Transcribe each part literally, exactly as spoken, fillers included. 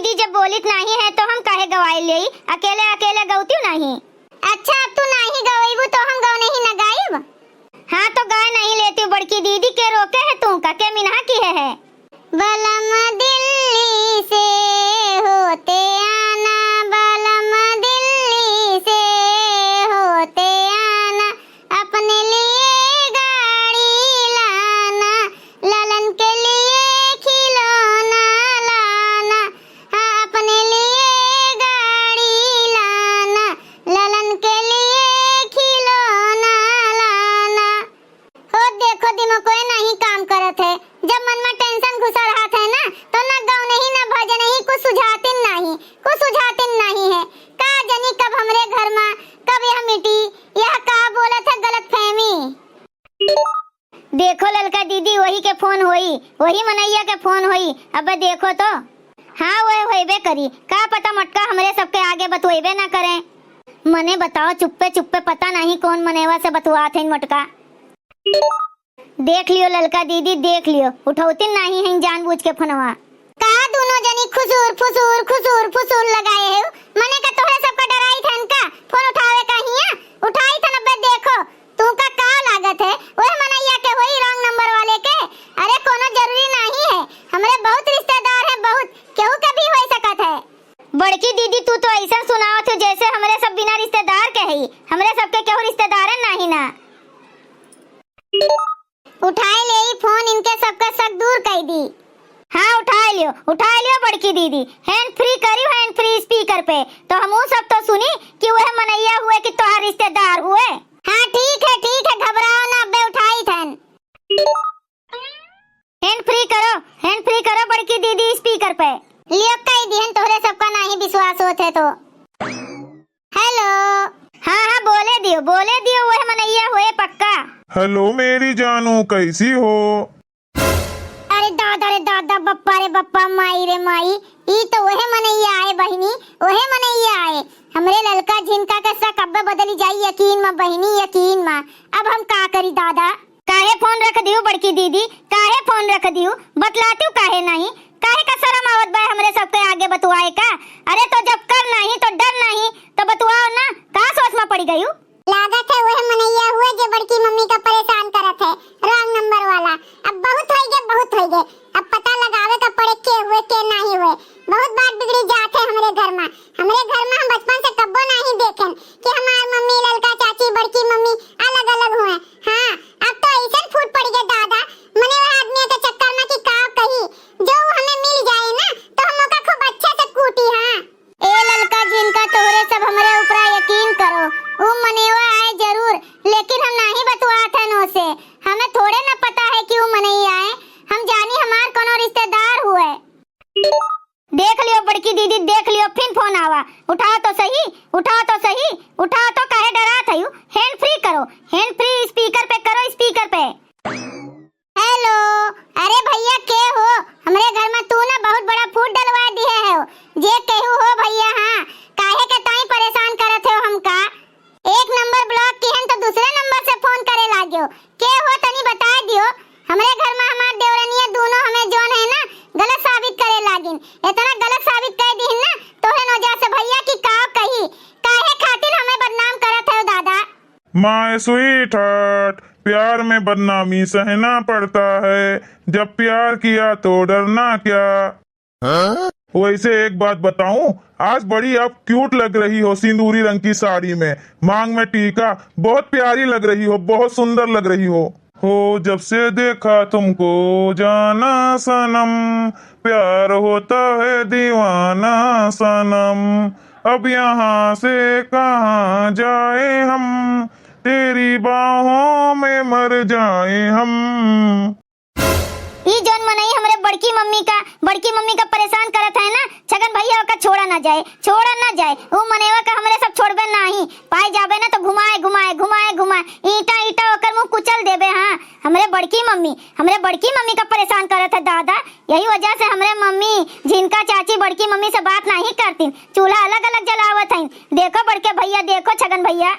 दीदी जब बोलित नाहीं है तो हम काहे गवाई लेई? अकेले अकेले गौतिउ नाहीं। अच्छा, अब तू नाहीं गवइबू तो हम गवनही न गाइब। हाँ तो गाय नाहीं लेतिउ बड़की दीदी, के रोके है तू का, के मिनहा किहे है? बलम दिल्ली से होते आना, बलम दिल्ली से होते आना, अपने लिए गाड़ी लाना, ललन के लिए खिलौना लाना, हाँ, अपने लिए गाड़ी लाना, ललन के लिए खिलौना लाना। हो देखो, दिमागोए नाहीं काम करत है। जब मन मा tension घुसा रहत है ना, तो ना गवनही, ना भजनही, कुछ सुझातिन नाहीं, कुछ सुझातिन नाहीं है। का जनी कब हमरे घर मा, कब यह मिटी, यह का बोलत है गलतफहमी। देखो ललका दीदी, वही के फोन होई, वही मनैया के फोन होई। अब देखो तो, हाँ, वह होइबे करी। का पता मोटका हमरे सबके आगे बतुएबे ना करे। मने बताओ, चुप्पे चुप्पे पता नाहीं कौन मनेवा से बतुआत है मोटका। देख लियो ललका दीदी, देख लियो, उठौतिन नाहीं है जानबूझ के फोनवा। का दूनो जनी खुसूर फुसूर, खुसूर फुसूर लगाए हो? मने का तोहरे सबका डराई थन का? फोन उठावे का हिया? उठाई थन, अबे देखो, तू का, का लागत है? ओह मनैया के होई, wrong number वाले के? अरे कोनो जरूरी नाहीं है, हमरे बहुत रिश्तेदार है, बहुत, केहू के भी होई सकत है। बड़की दीदी, तू तो ऐसन सुनावत हो जैसे हमरे सब बिना रिश्तेदार के हई, हमरे सबके केहू रिश्तेदारन नाहीं ना। उठाए लेई फोन, इनके सबका शक दूर कई दी। हाँ, उठाए लियो, उठाए लियो बड़की दीदी। Hand free करियो, hand free speaker पे, तो हमहू सब तो सुनी कि वह मनैया हुए कि तोहार रिश्तेदार हुए। हाँ, ठीक है, ठीक है, घबराओ ना, अबे उठाई थन। Hand free करो, hand free करो बड़की दीदी speaker पे। लियो, कई दिहन, तोहरे सबका नाहीं विश्वास होत है तो। Hello। हाँ, हाँ, बोले दियो, बोले दियो, वह मनैया हुए पक्का। Hello मेरी जानू, कैसी हो? अरे दादा रे दादा, बप्पा रे बप्पा, माई रे माई, ई तो वह मनैया आए बहिनी, वह मनैया आए। हमरे ललका झिनका के शक अब्बे बदली जाई यकीन मा बहिनी, यकीन मा। अब हम का करी दादा? काहे फोन रख दियो बड़की दीदी, काहे फोन रख दियो? बतलातियो काहे नाहीं? काहे का शरम आवत बा हमरे सबके आगे बतुआए का? अरे तो जब कर नाहीं तो डर नाहीं, तो बतुआओ ना, का सोच मा पड़ी गयू? लागत है वह मनैया हुए जे बड़की मम्मी का परेशान करत है, wrong number वाला। अब बहुत होई गे, बहुत होई गे। अब पता लगावे का पड़े के हुए, के नाहीं हुए। बहुत बात बिगड़ी जात है हमरे घर मा। हमरे घर मा हम बचपन से कब्बो नाहीं देखेन कि हमार मम्मी, ललका चाची, बड़की मम्मी अलग-अलग हुए। हाँ, अब तो ऐसन फूट पड़ी गे दादा, मने वह आदमी के चक्कर मा कि का कही, जो हमें मिल जाए ना, तो हम ओका खूब अच्छे से कूटी। हाँ। ए ललका झिनका, तोहरे सब हमरे ऊपरा यकीन करो, ऊ मनेवा आए जरूर, लेकिन हम नाहीं बतुआत हन ओसे। हमें थोड़े न पता है कि ऊ मनई आए, हम जानी हमार कोनो रिश्तेदार हुए। देख लियो बड़की दीदी, देख लियो, फिन फोन आवा। उठाओ तो सही, उठाओ तो सही, उठाओ तो, काहे डरात हयू? Hand free करो, hand free speaker पे करो, speaker पे। Hello, अरे भइया के हो? हमरे घर मा तू ना बहुत बड़ा फूट डलवा दिहे हो। जे केहू हो भइया, हाँ, काहे के ताई परेशान करत हो हमका? एक number block किहन तो दूसरे number से फोन करे लाग्यो। के हो तनी बताए दियो। हमरे घर मा हमार देवरनिया दूनो हमें जौन है ना गलत साबित करे लागिन। इतना गलत साबित कर दिहिन ना तोहरे वजह से भइया कि का कही। काहे खातिर हमें बदनाम करत हो दादा? My sweetheart, प्यार में बदनामी सहना पड़ता है, जब प्यार किया तो डरना क्या। वैसे एक बात बताऊं, आज बड़ी आप cute लग रही हो सिंदूरी रंग की साड़ी में, मांग में टीका, बहुत प्यारी लग रही हो, बहुत सुंदर लग रही हो। हो जब से देखा तुमको जाना सनम, प्यार होता है दीवाना सनम, अब यहाँ से कहाँ जाए हम, तेरी बाहों में मर जाए हम। ई जौन मनई हमरे बड़की मम्मी का, बड़की मम्मी का परेशान करत है ना, छगन भइया ओका छोड़ा ना जाए, छोड़ा ना जाए। ऊ मनेवा का हमरे सब छोड़बे नाही। पाए जाबे ना तो घुमाए, घुमाए, घुमाए, घुमाए, ईंटा, ईंटा ओकर मुंह कुचल देबे। हाँ, हमरे बड़की मम्मी, हमरे बड़की मम्मी का परेशान करत है दादा। यही वजह से हमरे मम्मी, झिनका चाची बड़की मम्मी से बात नाही करतीन, चूल्हा अलग-अलग जलावत हईन। देखो बड़के भइया, देखो छगन भइया।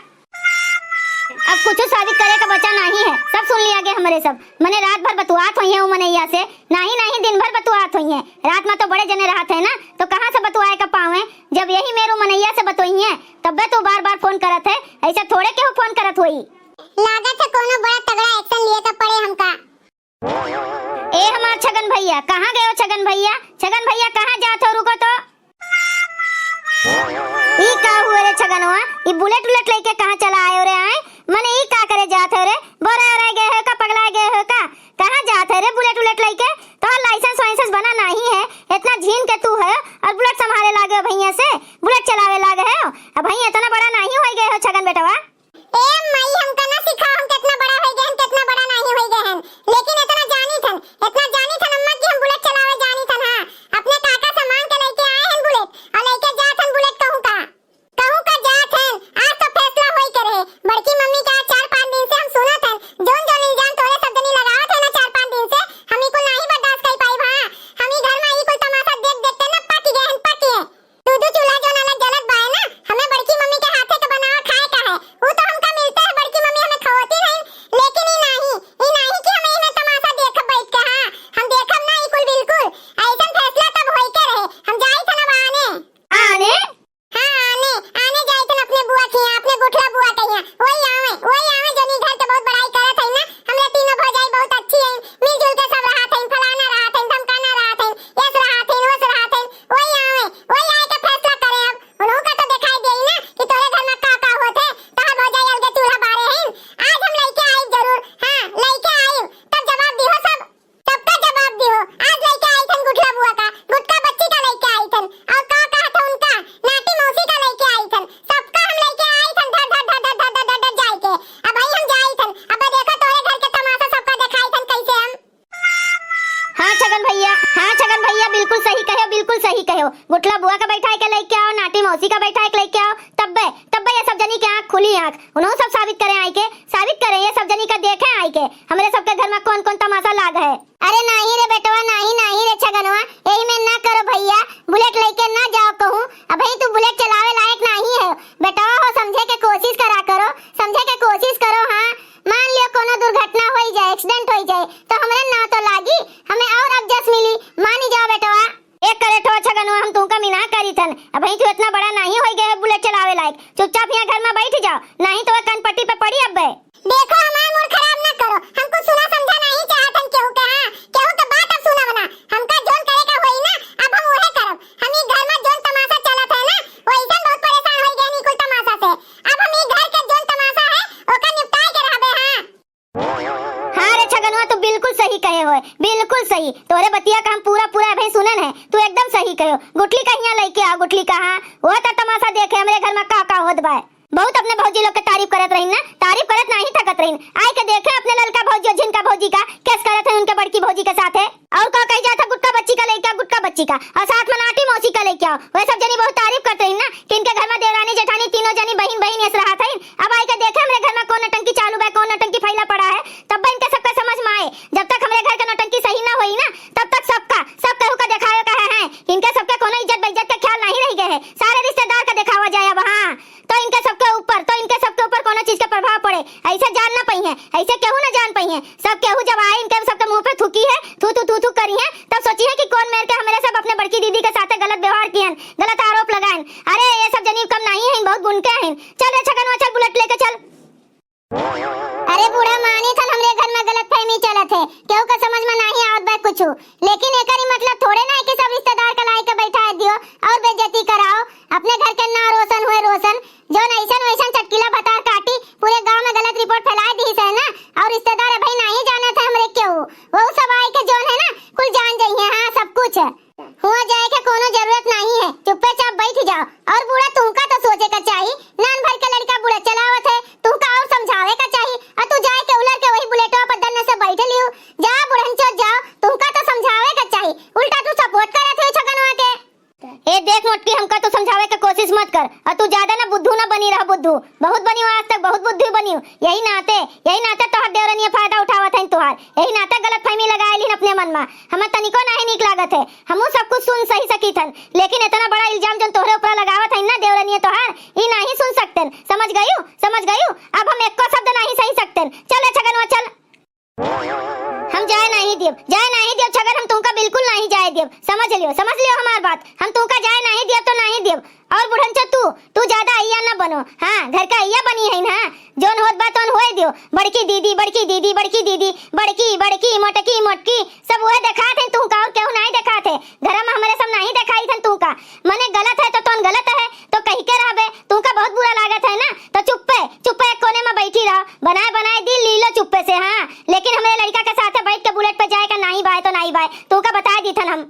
अब कुछ साबित करे का बचा नाहीं है, सब सुन लिया गे हमरे सब। मने रात भर बतुआत होइहैं उ मनइया से। नाहीं, नाहीं, दिन भर बतुआत होइहैं। रात मा तो बड़े जने रहत हैं ना, तो कहाँ से बतुआए का पावें? जब यही मेर उ मनइया से बतोइहैं, तब्बे तो बार बार फोन करत है। ऐसा थोड़े केहू फोन करत होई। लागत है कोनो बड़ा तगड़ा action लिए का पड़े हमका। ए हमार छगन भइया, कहाँ गयो छगन भइया? छगन भइया, कहाँ जात हो? रुको तो। ई का हुए रे छगनवा? ई bullet उलेट लइके कहाँ चला आयो रे? आए, मने ई का करे जात हो रे? बोरा ओरा गए हो का? पगला गए हो का? कहाँ जात हो रे bullet उलेट लइके? तोहर license वाइसेंस बना नाहीं है, इतना झीन के तू है और bullet संभाले लागे हो भइया से, bullet चलावे लागे हो। अब भइया इतना बड़ा नाहीं होइ गए हो छगन बेटवा। ए माई, हमका ना सिखाओ, हम कितना बड़ा होइ गए हन, कितना बड़ा नाहीं होइ गए हन, लेकिन इतना जानी थन, इतना जानी थन अम्मा कि हम bullet चलावे जानी थन। हाँ, अपने काका से मांग के लइके आए हन bullet, और लइके जात हन bullet। कहूँ का, कहूँ का जात हन, आज तो फैसला होई के रहे। बड़की मम्मी का चार पाँच दिन से हम सुनत हन, जौन जौन इल्जाम तोरे सब जनी लगावत है ना चार पाँच दिन से, हम ई कुल नाहीं बर्दाश्त कर पाई। हाँ, हम ई घर मा ई कुल तमाशा देख देख के ना पक गए हन, पक गए। दू दू चूल्हा जौन अलग जलत बाए ना, हमें बड़की मम्मी के हाथे के बनावल खाए का है, उ तो हमका मिलते है, बड़की मम्मी हमें खवती नहीं, लेकिन ई नाहीं, ई नाहीं कि हमें इन्हें तमाशा देख बैठ के। हाँ, हम देखब ना ई कुल बिल्कुल। ऐसन फैसला तब होई के रहे, हम जाई थन अब आने। आने? हाँ, आने, आने जाई थन अपने बुआ के यहाँ, अपने गुठला बुआ के यहाँ। वही आवे, वही आवे, जौन ई घर के बहुत बड़ाई करत है ना, हमरे तीनों भौजाई बहुत अच्छी है, मिलजुल के सब रहत है, फलाना रहत है, धमकाना रहत है, यस रहत है, वस रहत है, वही आवे, वही आए के फैसला करे। अब उन्हों का तो दिखाई देई ना कि तोरे घर मा का का होत है, तोहार भौजाई अलगे चूल्हा बारे हैं। आज हम लइके आई जरूर, हाँ, लइके आई, तब जवाब दिहो सब, सबका जवाब दिहो। आज लइके आई थन गुठला बुआ का, गुटका बच्ची का लइके आई थन, और का कहा था उनका, नाटी मौसी का लइके आई थन, सबका हम लइके आई थन धर धर धर धर धर धर धर धर जाई के। अब भाई हम जाई थन, अब देखा तोरे घर के तमाशा सबका दिखाई थन कैसे हम। हाँ छगन भइया, हाँ छगन भइया, बिल्कुल सही कहो, बिल्कुल सही कहो। गुठला बुआ का बैठाए के लइके आओ, नाटी मौसी का बैठाए के लइके आओ, तब्बे, तब्बे ये सब जनी के आँख खुली आँख। उन्हों सब साबित करे आई के, साबित करे ये सब जनी का देखे आई के, हमरे सबके घर मा कौन कौन तमाशा लाग है। अरे नाहीं रे बेटवा, नाहीं, नाहीं रे छगनवा, यही में ना करो भइया, bullet लइके ना जाओ कहूँ। अबहीं तू bullet चलावे लायक नाहीं है बेटवा हो, समझे के कोशिश करा करो, समझे के कोशिश करो। हाँ, मान लियो कोनो दुर्घटना होई जाए, accident होई जाए, तो हमरे नाव तो लागी, हमें और अब जस मिली, मानी जाओ बेटवा। एक करेठवा छगनवा हम तुमका मिना करी थन, अबहीं तू इतना बड़ा नाहीं होई गए है bullet चलावे लायक, चुपचाप यहाँ घर मा बैठ जाओ, नाहीं तो वह कनपट्टी पे पड़ी अब्बे। देखो हमार mood खराब ना करो, हम कुछ सुना समझा नाहीं चाहत हन केहू के, हाँ, केहू के बात अब सुनब ना, हमका जौन करे के होई ना, अब हम उहे करब। हम ई घर मा जौन तमाशा चलत है ना, वैसन बहुत परेशान होई गए ई कुल तमाशा से। अब हम ई घर के जौन तमाशा है, ओका निपटाए के रहबे, हाँ। हाँ रे छगनवा, तू बिल्कुल सही कहे होए, बिल्कुल सही। तोरे बतिया का हम पूरा पूरा अबे सुनन है, तू एकदम सही कहो। गुठली का हियाँ लइके आओ, गुठली का, हाँ, वह तो तमाशा देखे हमरे घर मा का का होत बाए। बहुत अपने भौजी लोग के तारीफ करत रहिन ना, तारीफ करत नाहीं थकत रहिन। आए के देखे अपने ललका भौजी और झिनका भौजी का, केस करत है उनके बड़की भौजी के साथे। और का कही जात है, गुटका बच्ची का लइके आओ, गुटका बच्ची का, और साथ मा नाटी मौसी का लइके आओ। वह सब जनी बहुत तारीफ करत रहिन ना कि इनके घर मा देवरानी जेठानी तीनों जनी बहिन बहिन यस रहत है। अब आए के देखे हमरे घर मा कौन नौटंकी चालू बा, कौन नौटंकी फैला पड़ा है, तब इनके सबका समझ मा आए। जब तक हमरे घर के नौटंकी सही ना होई ना, तब तक सबका, सब केहू का देखावे का है, हैं। इनके सबके कोनो इज्जत बेइज्जत के ख्याल नाहीं रह गए है, सारे रिश्तेदार का देखावा जाए अब। हाँ, तो इनके सबके ऊपर, तो इनके सबके ऊपर कोनो चीज के प्रभाव पड़े, ऐसे जान ना पइहैं, ऐसे केहू ना जान पइहैं। सब केहू जब आए, इनके सबके मुँह पे थूकी है, थू थू थू थू करिहैं, तब सोचिहैं कि कौन मेर के हमरे सब अपने बड़की दीदी के साथे गलत व्यवहार किहन, गलत आरोप लगाएन। अरे ये सब जनी कम नाहीं हैं, बहुत गुन के हैं। चल रे छगनवा, चल bullet लेके चल। अरे बूढ़ा, मानी थन हमरे घर मा गलतफहमी चलत है, केहू का समझ मा नाहीं आवत बा कुछु, लेकिन एकर ई मतलब थोड़े ना है कि सब रिश्तेदार का लाई के बैठा दियो और बेइज्जती कराओ। अपने घर के नाव रोशन होए रोशन, जौन ऐसन वैसन चटकीला भतार काटी पूरे गाँव मा गलत report फैलाए दिहिस है ना, और रिश्तेदार अबहीं नाहीं जानत है हमरे केहू, वहू सब आए के जौन है ना कुल जान जइहैं। हाँ, सब कुछ है। हुआँ जाए के कोनो जरूरत नाहीं है, चुप्पे चाप बैठ जाओ। और बूढ़ा, तुमका तो सोचे का चाही, नान भर के लड़का bullet चलावत है, तुमका और समझावे का चाही। और तू जाए के उलर के वही bulletवा पर दन्न से बैठ लियो। जा बुढ़न चोद जाओ, तुमका तो समझावे का चाही, उल्टा तू support करत है छगनवा के। ए देख मोटकी, हमका तो समझावे के कोशिश मत कर, और तू ज्यादा ना बुद्धू ना बनी रह बुद्धू। बहुत बनी हो आज तक, बहुत बुद्धू बनी हो। यही नाते, यही नाते तोहर देवरनिया फायदा उठावत है तोहार, यही नाते गलतफहमी लगाए लीन अपने मन मा। हमें तनिको नाहीं नीक लागत है, हमहू सब कुछ सुन सही सकित हन, लेकिन इतना बड़ा इल्जाम जौन तोहरे ऊपर लगावत है ना देवरनिया तोहार, ई नाहीं सुन सकतेन। समझ गयू, समझ गयू? अब हम एको सब जाए नाहीं देब, जाए नाहीं देब छगन, हम तुमका बिल्कुल नाहीं जाए देब। समझ लियो, समझ लियो हमार बात, हम तुमका जाए नाहीं देब तो नाहीं देब। और बुढ़नचो तू, तू ज्यादा अइया न बनो, हाँ, घर का अइया बनी है ना, जौन होत बा तौन होए दियो। बड़की दीदी, बड़की दीदी, बड़की दीदी, बड़की, बड़की, मोटकी, मोटकी, सब उहे देखात हैं तुमका, और केहू नाहीं देखात है। घर में हमरे सब नाहीं देखाइत हैं तुमका। मने गलत है तो तौन गलत है, तो कहि के रहबे, तुमका बहुत बुरा लागत है ना, तो चुप्पे, चुप्पे एक कोने में बैठी रहो, बनाए, बनाए दिल ली लो चुप्पे से, हाँ, लेकिन हमरे लड़का के साथे बैठ के बुलेट पे जाए का नाहीं बाय तो नाहीं बाय, तुमका बताए दीथन हम।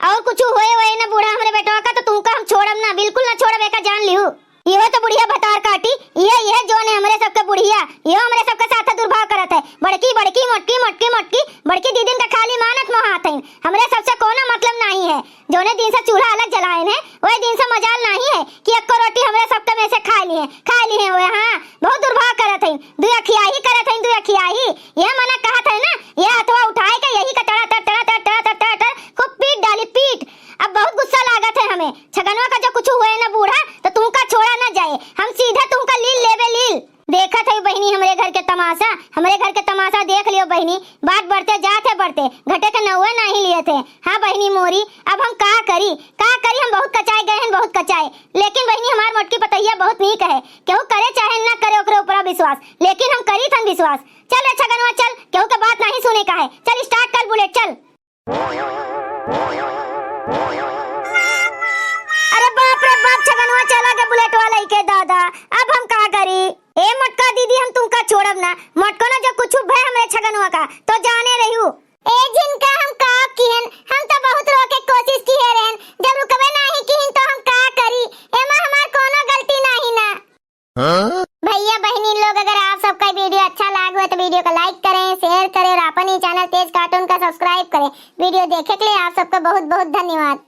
और कुछ होए, होए ना बूढ़ा हमरे बेटवा का, तो तुमका हम छोड़ब ना, बिल्कुल ना छोड़ब, एका जान लिहू। इहो तो बुढ़िया भतार काटी, इहे, इहे जौन है हमरे सबके बुढ़िया, इहो हमरे सबके साथ दुर्भाव करत है। बड़की, बड़की, मोटकी, मोटकी, मोटकी, बड़की दीदिन का खाली मानत मोहात है। हमरे सबसे कोनो मतलब नाहीं है। जौने दिन से चूल्हा अलग जलाएन है, वही दिन से मजाल नाहीं है कि एक्को रोटी हमरे सबके में से खाए लिहे, खाए लिहे हुए। हाँ, बहुत दुर्भाव करत है, दुई अखियाही करत है, दुई अखियाही। यह मना कहत है ना, यह हथवा उठाए के यही का तड़ा तर, तड़ा तर, तड़ा तर, तड़ा तर, खूब पीट डाली, पीट। अब बहुत गुस्सा लागत है हमें। छगनवा का जो कुछ हुए ना बूढ़ा, तो तुमका छोड़ा ना जाए, हम सीधे तुमका लील लेबे लील। देखत है बहिनी हमरे घर के तमाशा, हमरे घर के तमाशा देख लियो बहिनी। बात बढ़ते जात है बढ़ते, घटे के नौवे नाहीं लियत है। हाँ बहिनी मोरी, अब हम का करी, का करी, हम बहुत कचाए गए हैं, बहुत कचाए। लेकिन बहिनी हमार मोटकी पतोहिया बहुत नीक है, केहू करे चाहे ना करे ओकरे ऊपरा विश्वास, लेकिन हम करीथन विश्वास। चल रे छगनवा चल, केहू के बात नाहीं सुने का है, चल start कर बुलेट चल। अरे बाप रे बाप, छगनवा चला गए बुलेट वाला ही के दादा, अब हम का करी? ए मोटका दीदी, हम तुमका छोड़ब ना, मोटको ना जो कुछ भय हमरे छगनवा का, तो जाने रहियो। ए झिनका, हम का किहन, हम तो बहुत रोके कोशिश किहे रहन, जब रुकबे नाहीं किहन तो हम का करी? एमा हमार कोनो गलती नाहीं ना। हाँ? भैया बहिनी लोग, अगर आप सबका वीडियो अच्छा लाग हुआ तो वीडियो को like करें, share करें और अपन ही channel तेज cartoon का subscribe करें। वीडियो देखे के लिए आप सबका बहुत बहुत धन्यवाद।